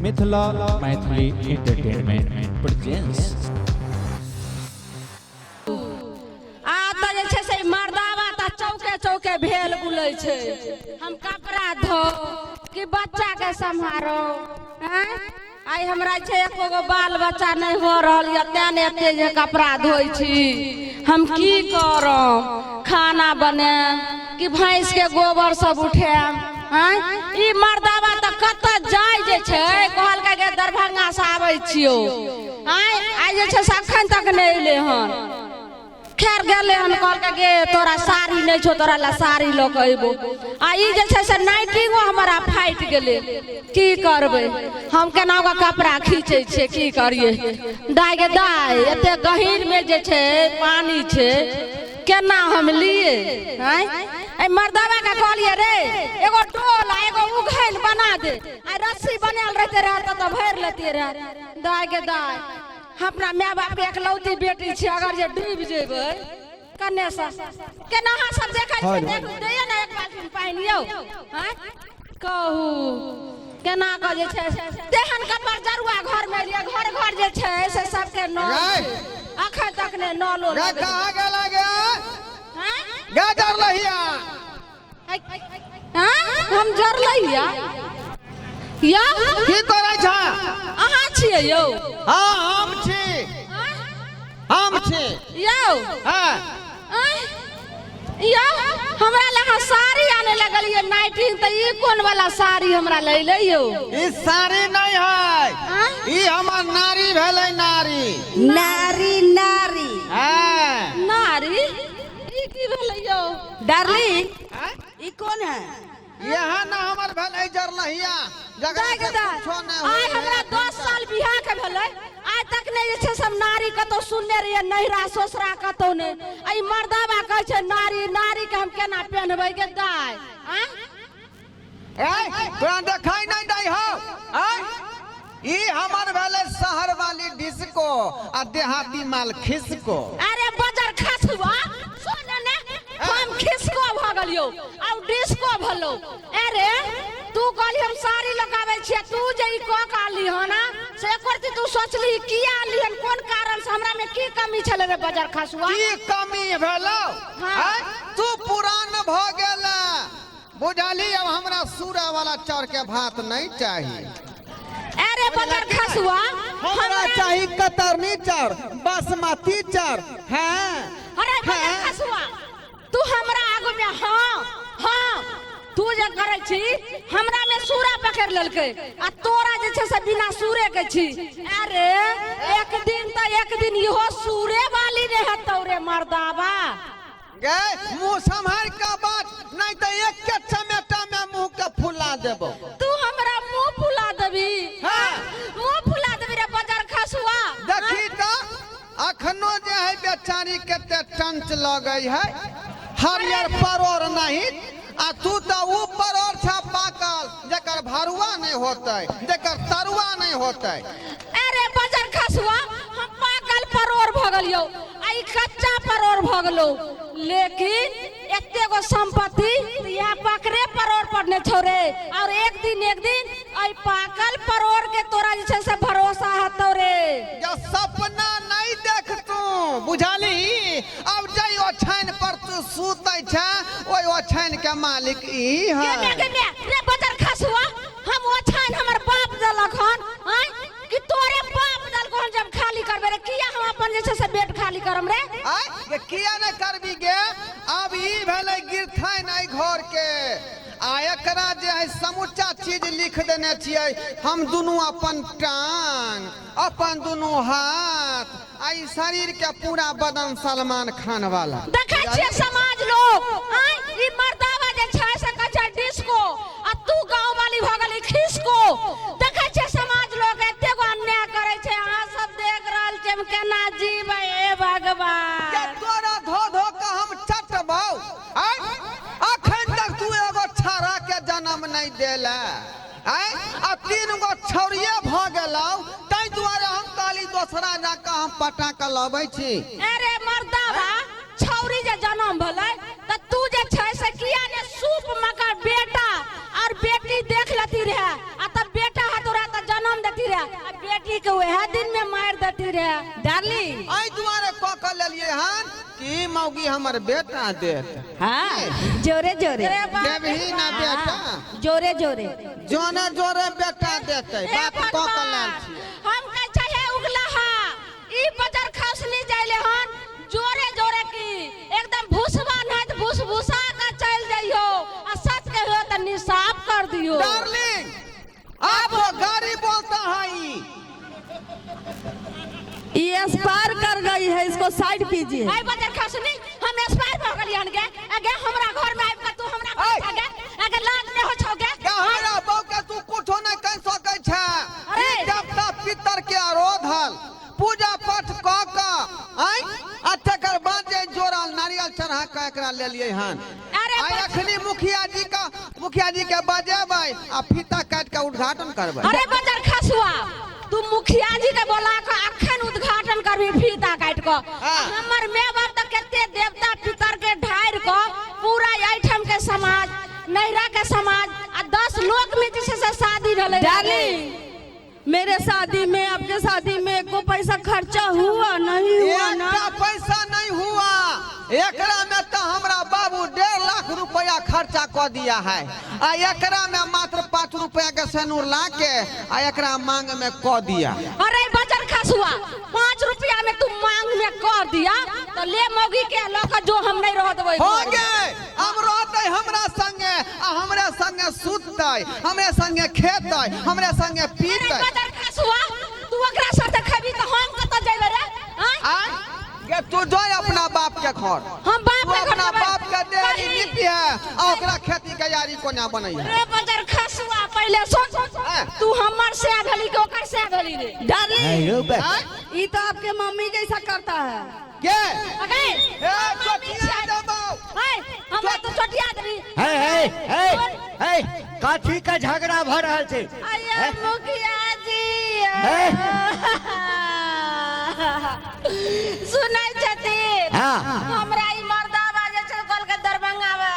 Mithila Maithili entertainment presents. आ तऽ जे छै से मर्दावा तऽ चौके चौके भेल बुलै छै। हम कपड़ा धो कि बच्चाके सम्हारो? आँय, आइ हमरा छै एको गो बाल बच्चा नहि हो रहल यऽ, तेँ ने एते जे कपड़ा धोइ छी। हम की करब? खाना बनायब कि भैंसके गोबर सब उठायब? आँय, ई मर्दावा तऽ कतऽ जाय जे छै, कहलकै गे दरभंगासँ आबै छियौ। आँय, आइ जे छै से अखन तक नहि एलै हन। खैर, गेलै हन, कहलकै गे तोरा साड़ी नहि छौ, तोरा लए साड़ी लऽ कऽ अयबो। आ ई जे छै से नाइटिंगो हमरा फाटि गेलै। की करबै हम? केना कऽ कपड़ा खींचै छियै? की करियै? दाय गे दाय, एते गहीरमे जे छै पानी छै, केना हम लिए? आँय, एहि मर्दबाके कहलियै रे, एगो डोल आ एगो उघैल बना दे। आ रस्सी बनायल रहते रहे तऽ भरि लेतियै रहे। दाय गे दाय, हम अपना माय बापके एकलौती बेटी छी। अगर जे डूबि जेबै कन्ने से केना? अहाँ सब देखै छियै, देख दैयै ने एक बाल्टी पानि यौ। आँय, कहू केना कऽ जे छै तेहन कपर जरुआ घर मे एलियै। घर घर जे छै से सबके नल गै। छै, अखन तक ने नलो गे लगलै। कहाँ गेला गे? आँय? गे जरलहिया। आँय, हम जरलैया यौ? की करै छ? अहाँ छियै यौ? हाँ, हम छी, हम छी। यौ। हाँ। आँय, यौ, हमरा लए अहाँ साड़ी आने लगलियै नाइटिन, तऽ ई कोन वाला साड़ी हमरा लैले यौ? ई साड़ी नहीं है। आँय? ई हमर नारी भेलै, नारी। नारी, नारी। हाँ। नारी? ई की भेलै यौ? डार्लिंग, ई कौन है? यहाँ ना हमर भेलै जरलहिया, जकरा दाय से के दाय, कुछो नहि आइ होइ। हमरा 10 साल बियाह के भेलै, आइ तक नहि जे छै सब नारी कतौ सुनने रहियै, नैहरा ससुरा कतौ नहि। आ ई मर्दाबा कहै छै नारी। नारी के हम केना पेन्हबै गे दाय? आँय? ए, तोरा देखाई नहीं दै हौ? आँय? ई हमर भेलै शहर वाली डिस्को आ देहाती माल खिसको। अरे बजर खसुआ, सुन ने, हम खिसको भऽ गेलियौ आ डिस्को भेलौ। अरे तू कहली हम साड़ी लगाबै छियै, तू जे ई कऽ के आनली हन से एको रत्ती तू सोचली किया आनली हन? कोन कारण से? हमरा में की कमी छलै रे बजर खसुआ? की कमी भेलौ? हाँ। आँय? तू पुरान भऽ गेल, बुझली? अब हमरा सूरा वाला चाउर के भात नहीं चाही। अरे बजर खसुआ, हमरा चाही कतरनी चाउर, बासमती चाउर। हाँ। अरे बजर हाँ। खसुआ, तू हमरा आगू में हाँ हाँ तू जे करै छी, हमरा में सूरा पकड़ लेलकै आ तोरा जे छै से बिना सूरे के छी। अरे एक दिन तऽ एक दिन इहो सूरे वाली ने हेतौ रे मर्दाबा। गे, मुंह सम्हार के बात, नहीं तो एक के चमेटा में मुंह के फुला देबो। तू हमरा मुंह फुला देबी? हाँ। मुंह फुला देबी रे बजर खसुआ? देखी तो अखनो जे है बेचारी कते टंच लगै है, हरियर परोर नहीं। आ तू तो ऊ परोर छ पाकल, जकर भरुआ नहीं होतै, जकर तरुआ नहीं होतै। अरे बजर खसुआ, हम पाकल परोर भऽ गेलियौ आ ई कच्चा परोर भऽ गेलौ, लेकिन एते गो संपत्ति तऽ इएह पकड़े परोर पर ने छौ रे। और एक दिन, एक दिन एहि पाकल परोर के तोरा जे छै से भरोसा हेतौ रे। जब सपना नहीं देख तू, बुझली? अब जई ओछाइन पर तू सुतै छ, ओहि ओछाइन के मालिक ई गे है। गे गे रे बजर खसुआ, हम ओछाइन हमर बाप देलक हन? आँय, कि तोरे बाप देलको हन जब खाली करबे रे? किया हम अपन जे छै से बेड खाली करम रे? आय गे, किया नहीं करबी गे? अब ई भेलै गिरथाइन एहि घर के, आ एकरा जे है समूचा चीज लिख देने छियै हम दुनू, अपन टांग, अपन दुनू हाथ आ ई शरीर के पूरा बदन सलमान खान वाला। देखै छियै समाज लोग? आँय, ई मर्दावा जे छै से कहै छै डिस्को आ तू गाँव वाली भऽ गेली खिसको। देखै छियै समाज लोग, एते गो अन्याय करै छै। अहाँ सब देख रहल छियै, हम केना जीबै? हे के भगवान। तोरा धो धो के हम चटबौ। आय, अखन तक तू एगो छाड़ा के जन्म नहीं देले। आय, आ तीन गो छौड़िए भऽ गेलौ, ताहि दुआरे हम कहली दोसरा जाके हम पटा के लबै छी। अरे मर्दावा, छौरी जे जन्म भेलै तऽ तू जे छै से किया ने सूप मकर बेटा और बेटी देख लेती रहे? आ तब बेटा हतो रहे तऽ जन्म बेटी के वएह दिन में मार देती रहे। डार्लिंग, एहि दुआरे कऽ के लेलियै हन कि मौगी हमर बेटा देत। हाँ, जोरे जोरे। अरे बाप रे देबही ना बाप। बेटा? जोरे जोरे। जोने जोरे बेटा देतै। हे बात कऽ के भगवान, लायल छियै। हम कहै छै हे उगलहा, ई बजर खसली जाइले हन जोरे जोरे की एकदम भूसवा नहीं त भूस भूसा के चल जइयो आ सच के हो त निसाफ कर दियो। डार्लिंग, आप वो गाड़ी बोलता है ई। ये एक्सपायर कर गई है, इसको साइड कीजिए। आई बजर खसनी, हम एक्सपायर भ गेलियन गे। अगे हमरा घर में आबि के तू हमरा ऐ। कहै गे, अगे लाज नहि होइ छौ गे? क्या हमरा बहू के तू कुछो नहीं कह सकै छै? अरे। ई देवता पितर के आरोध हल, पूजा पाठ कऽ के आँय आ तकर बाद जे जोड़ल नारियल चढ़ा के एकरा लेलियै हन। अरे। आइ अखनी मुखिया जी के बजेबै आ फीता काटि के उद्घाटन करबै। अरे बजर खसुआ, तू मुखिया जी के बोला के अखन उद्घाटन करबी फीता काट के। हाँ। हमर माय बाप तऽ कते देवता पितर के ढारि के पूरा एहिठाम के समाज, नैहरा के समाज आ 10 लोक में जे छै से शादी भेलै। डार्लिंग, मेरे शादी में, आपके शादी में एको पैसा खर्चा हुआ नहीं हुआ ना? एकटा पैसा नहीं हुआ। एकरा में तो हमरा बाबू 1.5 लाख रुपया खर्चा कऽ दिया है आ एकरा में मात्र 5 रुपया के सेनूर ला के आ एकरा मांग में कऽ दिया। अरे बजर खसुआ, 5 रुपया में तू मांग में कर दिया तो ले मौगी के लऽ के जो, हम नहीं रह देबै। हो गए, अब रहते हमरा संगे आ हमरे संगे सुतते, हमरे संगे खेते, हमरे संगे अरे पीते। बजर खसुआ, तू ओकरा साथे खेबी तऽ हम कतऽ जेबै रे? आँय? आय गे, तू जो अपना बाप के घर। हम बाप तू के घर अपना जेबै। बाप के देरी कहीं। नीति है आ ओकरा खेती के यारी कोना बनै है। रे बजर खसुआ, पहिले सोच। हाँ। तू हमर से भेली कि ओकर से भेली रे? डार्लिंग, आय? ये तो आपके मम्मी जैसा करता है। के? अगे। ए, चोटिया देबौ। है हमरा तू चोटिया देबी? हे हे हे हे, कथी के झगड़ा भऽ रहल छै? अये मुखिया जी, हे? सुनै छथिन? हाँ। हमरा ई मर्दाबा जे छै कहलकै दरभंगा मे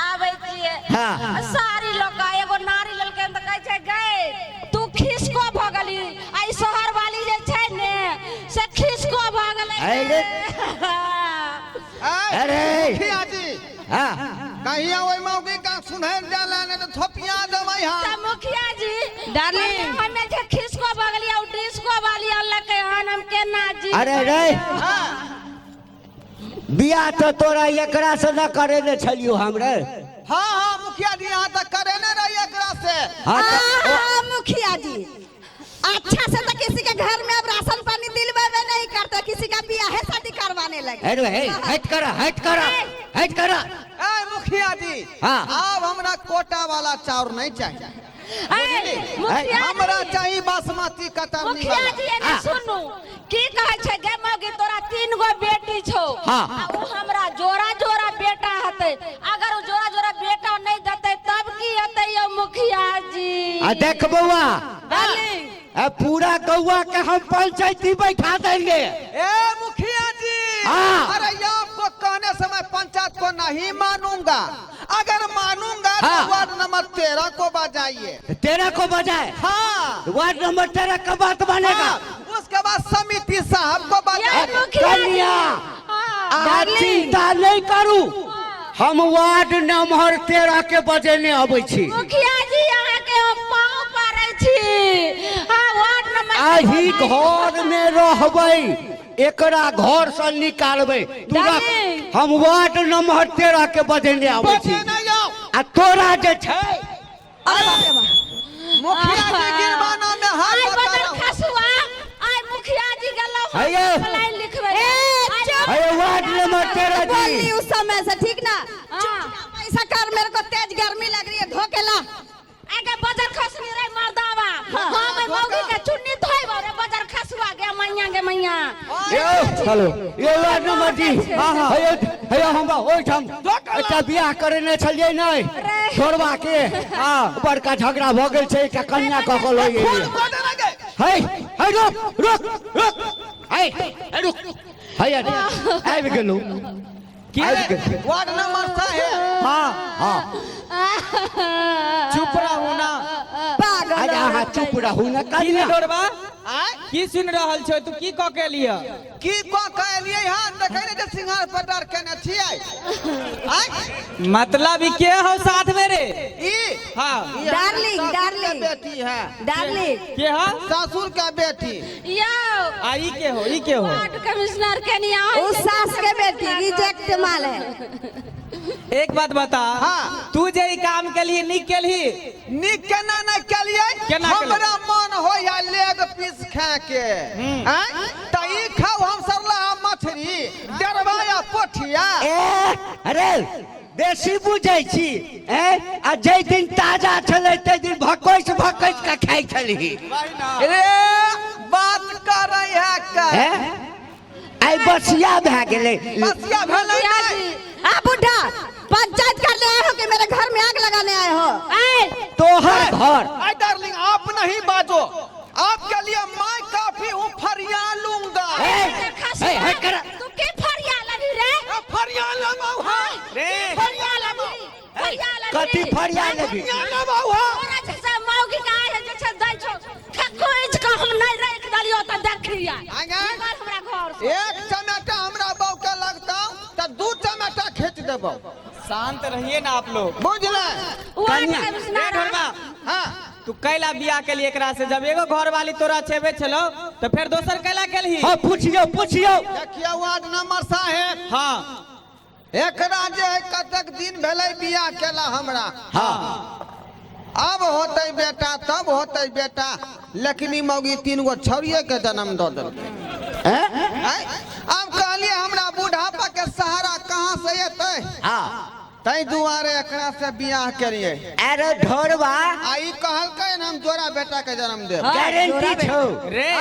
आबै छियै। हाँ। साड़ी लऽ कऽ एगो नारी लेलकै तऽ कहै छै, गै तू खिसको भऽ गेली, आ ई शहर वाली जे छै ने से खिसको भऽ गेलै। अरे। आय, अरे। मुखिया जी। हाँ। कहिया ओहि मौगी का सुधरि जाला, नहीं तो थोपिया देबै तऽ हम। मुखिया जी, डार्लिंग। हमे जे खिसको भऽ गेली आ उ डिस्को वाली अनलकै हन, हम केना जी? अरे रे, बियाह तऽ तोरा एकरा से न करेने छलियौ हम रे। हाँ हाँ मुखिया जी, यहाँ तक करे नहीं रही एकरा से। हाँ तऽ हाँ, मुखिया जी, अच्छा से तो किसी के घर में अब राशन पानी दिलवावे नहीं करते, किसी का ब्याह शादी करवाने लगे। अरे हे, हट कर, हट कर, हट कर। ए मुखिया जी। हाँ। अब हमरा कोटा वाला चाउर नहीं चाहिए। ए, मुखिया हमरा जी। चाहिए बासमती कतरनी मुखिया वाला। जी, एने हाँ। सुनू, की कहै छै गे मौगी, तोरा 3 गो बेटी छौ। हाँ। आ उ हमरा जोड़ा जोड़ा बेटा हेतै, अगर उ जोड़ा जोड़ा बेटा नहीं देतै तब की हेतै यौ मुखिया जी? आ देख बौआ, डार्लिंग। आ पूरा गौआ के हम पंचायती बैठा देंगे। ए मुखिया जी। हाँ। अरे ये आपको कहने से मैं पंचायत को नहीं मानूंगा, अगर मानूंगा तो हाँ। वार्ड नंबर 13 को बजाइए। 13 को बजाए? हाँ। वार्ड नंबर 13 का बात मानेगा? हाँ, उसके बाद समिति साहब को ये बजाइए। मुखिया जी। कन्या। हाँ। अहाँ चिंता नहीं करू, हम वार्ड नंबर 13 के बजेने अबै छी। मुखिया जी, अहाँ के हम पाँव पड़ै छी। हाँ, वार्ड नंबर अही घर में रहबै, एकरा घर से निकालबै। तू रख, डार्लिंग। हम वार्ड नंबर 13 के बजेने अबै छी। बजे नहीं आओ। आ तोरा जे छै अरे बाप रे बाप। मुखिया जी, गिरबाना में हाथ आइ बता बदर रहा हूँ। खसुआ, आइ मुखिया जी गेलौ। हैये। लाइन लिखबै। ए, चुप। हे वार्ड नंबर 13 बोली जी। उस समय से ठीक ना? हाँ। ऐसा कर, मेरे को तेज गर्मी लग रही है, धो के ला। आगे बजर खसनी रे मर्दावा, हाँ। हम एहि मौगी के चुन्नी धोइबौ रे बजर खसुआ, गे मैया गे मैया। यौ हेलो, यौ वार्ड नंबर जी। हाँ, हाँ। हेयौ हेयौ, हमरा ओहिठाम एकटा बियाह करेने छलियै नहि छोड़बा के? हाँ। बड़का झगड़ा भऽ गेल छै, एकटा कन्या कऽ कऽ लऽ गेलियै। फोन कऽ देना गे। हे हे, रुक रुक रुक, हे हे रुक, हे आबि गेलहुँ, आबि गेलहुँ। वार्ड नंबर साहेब। हाँ। हाँ। चुप रहू ना। पागल अरे अहाँ औरत चुप कहीं। रहू ने की रे कन्या। डोरबा? आय की सुन रहल छो तू? की क के लिय? की क के एलियै हन? देखै नै जे सिंघार पटार केने छियै। आय मतलब ई के हो साथ में रे? ई हाँ। ई हमर डार्लिंग, ससुर के डार्लिंग। बेटी है। डार्लिंग। के हो? ससुर के बेटी। यौ आ ई के हो? ई के हो? वार्ड कमिश्नर के निया उस सास के बेटी रिजेक्ट माल है। एक बात बता। हाँ। तू जे ई काम के लिए नीक केलही? नीक केना नहि केलियै? केना केलियै? हमरा मन होइया लेग पीस खाए के। आँय तऽ ई खाउ हम सरलाहा मछली डेरबा या पोठिया। ए अरे बेसी बुझै छी ए? आ जै दिन ताजा छलै तै दिन भकैस भकैस के खाइ छलही। रे बात करै है का? ए आइ बसिया भए गेलै। बसिया भेलै मुखिया नहि। जी। आ बुढ़ा पंचायत करने आए हो कि मेरे घर में आग लगाने आए हो? ऐ तोहर घर। आई डार्लिंग आप नहीं बाजो, आपके लिए मैं काफी हूँ, फरिया लूंगा। ए, खसुआ, ए, हे करा। तू की फरिया लगी रे? ए, फरिया लूंगा हाँ। रे फरिया लगी, फरिया लगी। कथी फरिया लेबही? फरिया लूंगा हाँ। तोरा जैसे मौगी का आए जे छै दै छौ खकोइच के हम नहीं राख देलियो त देखिया। आगे? निकल हमरा घर से। एक चमेटा हमरा बहू के लगता तो दू चमेटा खींच देबो। शांत रहिए ना आप लोग। बुझले? वार्ड कन्या। रे कमिश्नर ढोरबा, हाँ। तू कैला बियाह के लिए एकरा से? जब एगो घर वाली तोरा छेबे छलो तो फिर दोसर कैला केलही? हाँ पूछियो पूछियो। देखियो वार्ड नंबर साहेब। हाँ। एकरा जे है कतेक दिन भेलै बियाह केला हमरा। हाँ। अब होतै बेटा तब होतै बेटा, लेकिन ई मौगी 3 गो छौड़िए के जन्म दऽ देलकै। ए? आँय? अब कहलिए हमरा बुढ़ापा के सहारा कहाँ से एतै? हाँ। ताहि दुआरे एकरा से बियाह करिए। अरे ढोरबा, आ ई कहलकै ने हम जोड़ा बेटा के जन्म देब। गारंटी छौ। रे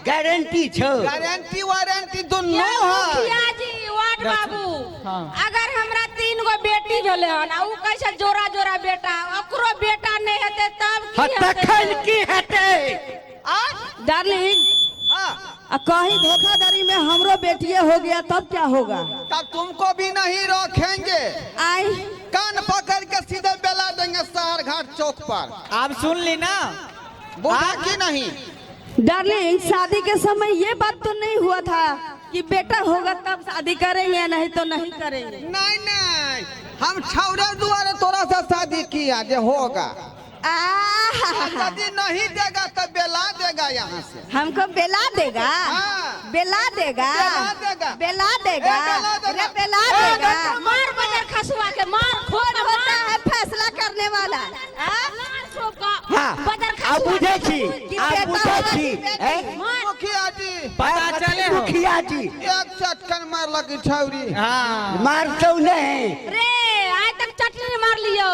गारंटी छौ। गारंटी वारंटी दुनू यौ है। मुखिया जी वार्ड बाबू, हाँ। अगर हमरा 3 गो बेटी भेलै हन आ उ कहै छै जोड़ा जोड़ा बेटा, ओकरो बेटा नहीं हेतै तब हाँ की हेतै? तखन की हेतै? आँय? डार्लिंग, हाँ। आ कहीं धोखाधड़ी में हमरो बेटिए हो गया तब क्या होगा? तब तुमको भी नहीं रखेंगे। आई कान पकड़ के सीधे बेला देंगे शहर घाट चौक पर। आप सुन ली ना? बुझा कि नहीं? डार्लिंग, शादी के समय ये बात तो नहीं हुआ था कि बेटा होगा तब शादी करेंगे, नहीं तो नहीं करेंगे। नहीं नहीं, हम छौरे दुआरे तोरा से शादी किया जे होगा। आहा, यदि नहीं देगा तो बेला देगा यहाँ से। हमको बेला देगा? हाँ। बेला देगा? बेला देगा। बेला देगा? ए, बेला देगा। अरे बेला ए, देगा। मार बजर खसुआ के मार कौन खोद होता मार है फैसला करने वाला? हाँ? मार खोद का हाँ। बजर आ खसुआ बुझै छी, कि आ बेटा बुझै होगा छी। कि बेटी? ए? मार। मुखिया जी पता चले हो। मुखिया जी एक चटकन मारलक ई छौरी। हाँ। मारतौ नहीं। रे आइ तक चटनी मार लियो,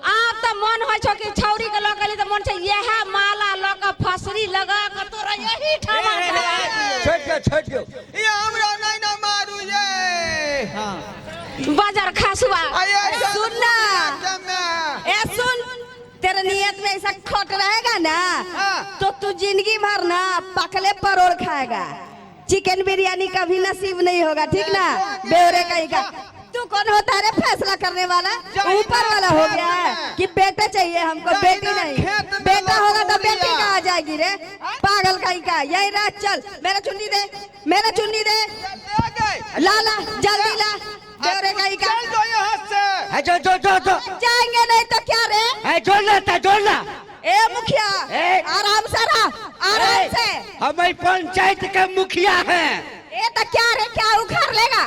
आब तऽ मन होइ छौ कि छौरी के लऽ के एली तऽ मन छै इएह माला लऽ के फसरी लगा के तोरा यही ठामा धरा दियौ। छोड़ दियौ छोड़ दियौ। ये हमरा नहीं ना मारू ये। हाँ। बजर खसुआ। अये सुन ना। में। ए सुन, तेरे नियत में ऐसा खोट रहेगा ना हाँ। तो तू जिंदगी भर ना पकले परोड़ खाएगा, चिकन बिरयानी कभी नसीब नहीं होगा, ठीक ना? बेवरे कहीं का। तू कौन होता है रे फैसला करने वाला? जाही ऊपर ना वाला हो खेत गया है में। कि बेटा चाहिए हमको, जाही बेटी ना नहीं। खेत में बेटा होगा तो लसूड़िया। बेटी कहाँ जाएगी रे पागल कहीं का? यही रह, चल मेरा चुन्नी दे, मेरा चुन्नी दे, ले गए। ला ला जल्दी ला, बेवरे कहीं का। चल दो यहाँ से। ए, जो जो जो जो। जाएंगे नहीं तो क्या रे? ए जोड़ ना ता जोड़ ना। ए मुखिया, ए। आराम से रहा, आराम ए, से। हम ई पंचायत के मुखिया हैं। ए तो क्या रे, क्या उखाड़ लेगा?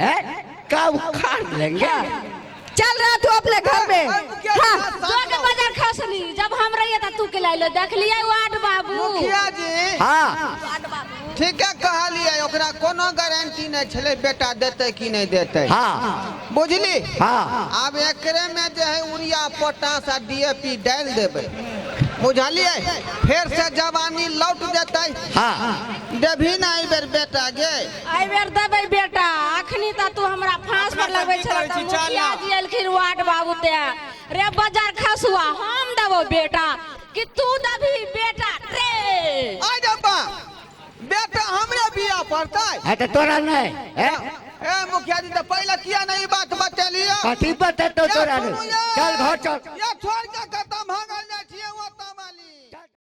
ए का उखाड़ लेंगे? चल रहा तू अपने घर में। अरे मुखिया जी, हाँ। हाँ, जो के बजर खसनी जब हम रहिए त तू के लाइलो देख लियै वार्ड बाबू। मुखिया जी हाँ। ठीक है कहलिए, ओकरा कोनो गारंटी नहीं छलै बेटा देतै कि नहीं देतै। हाँ। बुझली? हाँ। आब एकरे में जे है यूरिया पोटास आ डीएपी डाल देबै, बुझलिए? फेर से जवानी लौट जेतै। हाँ। देबही ना एहि बेर बेटा गे? एहि बेर देबै बेटा। अखनी तऽ तू हमरा फांस पर अपना लगबै सब की छल करै तऽ छी, चल मुखिया ना। जी एलखिन वार्ड बाबू ते रे बजर खसुआ हम देबौ बेटा कि तू देबही बेटा रे? आ जब्बा बेटा हमरे बियाह पड़तै। है तो तोरा नहीं है? ए मुखिया जी तो पहले किया नहीं बात बतेलियो? कथी बतेतौ तोरा नहीं? चल घर चल। ये छोड़ के